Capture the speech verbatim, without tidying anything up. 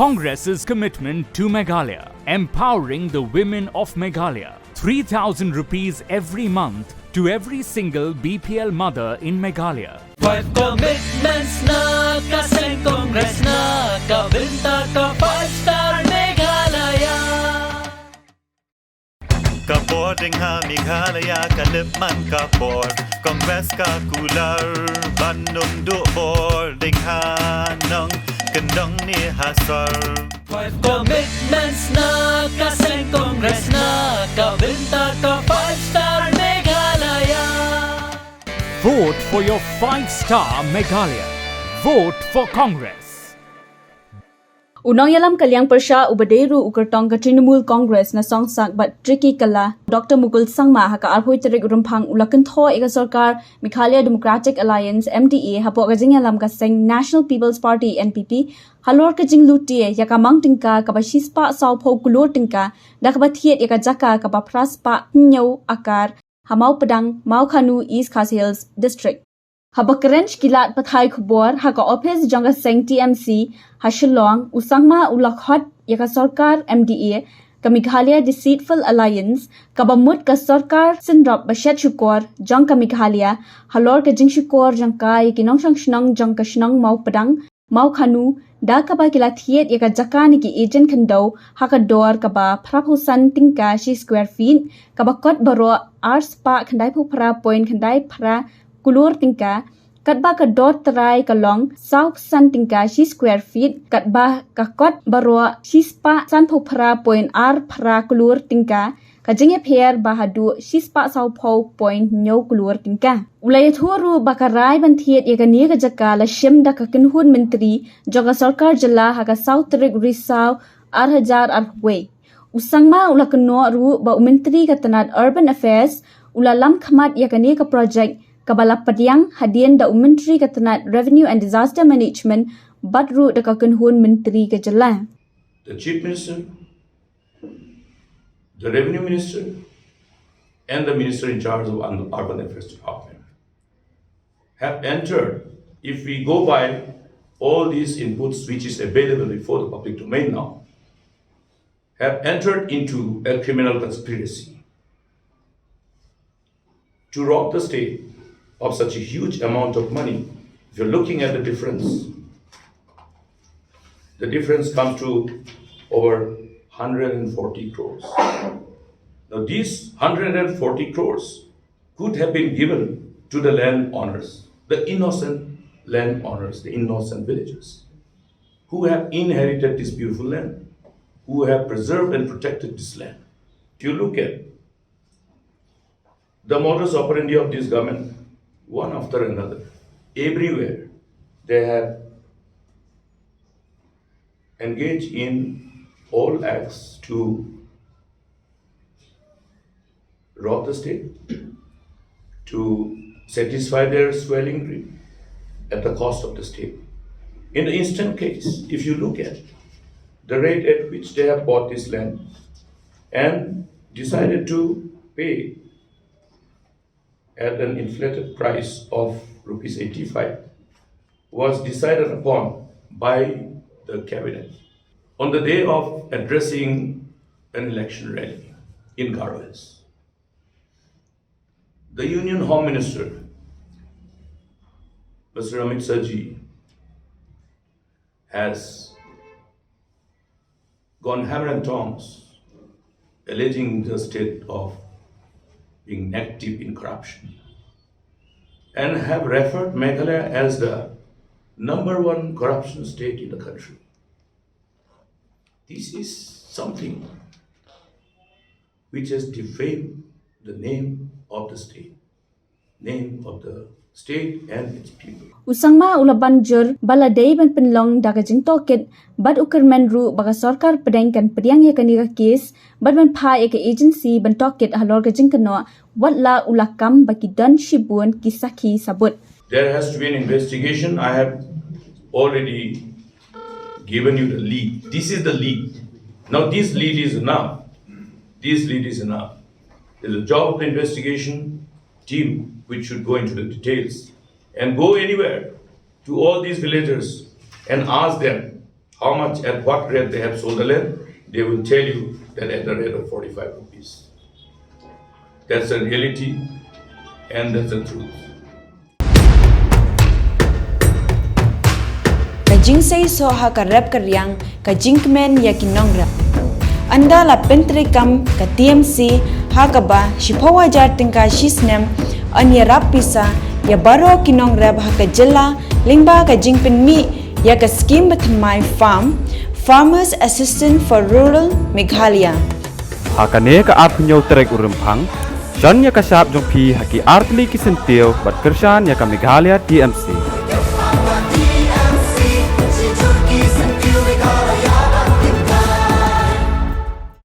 Congress's commitment to Meghalaya, empowering the women of Meghalaya. Three thousand rupees every month to every single B P L mother in Meghalaya. Five commitments na ka seng Congress na ka bynta ka five star Meghalaya. Ka bor dang ha Meghalaya ka lip man ka bor. Congress ka kular ban ym duh bor dang ha nongkyndong ne ha sor. Five commitments na ka seng Congress na ka bynta ka five star Meghalaya. Vote for your five star Meghalaya. Vote for Congress. U nongïalam ka liang pyrshah uba dei ruh u kyrtong ka Trinamool Congress na Songsak bad Trikhi Kylla, Doctor Mukul Sangma, ha ka arphew tarik u Rymphang u la kynthoh ïa ka sorkar Meghalaya Democratic Alliance, M D A, hapoh ka jingïalam ka seng National People's Party, N P P, halor ka jingluti ïa ka mang tyngka kaba shispah sawphew klur tyngka da kaba thied ïa ka jaka kaba phraspah hynñiew akar ha Mawpdang, Mawkhanu, East Khasi Hills District. Haba kren sha ki lad pathai khubor ha ka ophis jong ka seng T M C ha Shillong, u Sangma u la khot ïa ka sorkar M D A ka Meghalaya Deceitful Alliance, kaba mut ka sorkar synrop ba shet shukor jong ka Meghalaya halor ka jingshukor jong ka ïa ki nongshong shnong jong ka shnong Mawpdang, Mawkhanu, da kaba ki la thied ïa ka jaka na ki agent khyndew ha ka dor kaba phraphew san tyngka shi square feet, kaba kot baroh arspah khyndaiphew phra point khyndai phra klur tyngka, katba ka dor trai ka long sawphew san tyngka shi square feet, katba ka kot baroh shispah sanphew phra point ar phra klur tyngka, ka jingïapher ba haduh shispah sawphew point hynñiew klur tyngka. U la ïathuh ruh ba ka rai ban thied ïa kane ka jaka la shim da ka kynhun myntri jong ka sorkar jylla ha ka saw tarik Risaw ar hajar arphew wei. U Sangma u la kynnoh ruh ba u myntri ka tnat Urban Affairs u la lam khmat ïa kane ka project kaba la pdiang hadien da u myntri ka tnat Revenue and Disaster Management bad ruh da ka kynhun myntri ka jylla. The Chief Minister, the Revenue Minister, and the Minister in charge of Urban Affairs Department have entered, if we go by all these inputs which is available before the public domain now, have entered into a criminal conspiracy to rob the state of such a huge amount of money. If you're looking at the difference, the difference comes to over hundred and forty crores. Now, these hundred and forty crores could have been given to the land owners, the innocent land owners, the innocent villagers who have inherited this beautiful land, who have preserved and protected this land. If you look at the modus operandi of this government, one after another, everywhere they have engaged in all acts to rob the state, to satisfy their swelling greed at the cost of the state. In the instant case, if you look at the rate at which they have bought this land and decided to pay at an inflated price of rupees eighty-five was decided upon by the cabinet on the day of addressing an election rally in Garo Hills. The Union Home Minister, Mister Amit Shah ji, has gone hammer and tongs, alleging the state of being neck deep in corruption, and have referred Meghalaya as the number one corruption state in the country. This is something which has defamed the name of the state, name of the state and its people. U Sangma u la ban jur ba la dei ban pynlong da ka jingtohkit bad u kyrmen ruh ba ka sorkar pdeng kan pdiang ïa kane ka kes bad ban phah ïa ka agency ban tohkit halor ka jingkynnoh, wat la u la kam ba ki don shibun ki sakhi sabut. There has to be an investigation. I have already given you the lead. This is the lead. Now, this lead is enough. This lead is enough. It's the job of the investigation team which should go into the details and go anywhere to all these villagers and ask them, how much, at what rate they have sold the land, they will tell you that at the rate of forty-five rupees. That's the reality and that's the truth. Ka jingseisoh ha ka rep ka riang, ka jingkmen ïa ki nongrep. Ynda la pyntreikam ka T M C ha kaba shiphew hajar tyngka shi snem, yn ïarap pisa ïa baroh ki nongrep ha ka jylla lyngba ka jingpynmih ïa ka skhim bathymmai farm, Farmers Assistance for Rural Meghalaya. Ha kane ka arphew tarik u Rymphang, shon ïa ka shap jong phi ha ki artylli ki syntiew bad kyrshan ïa ka Meghalaya T M C.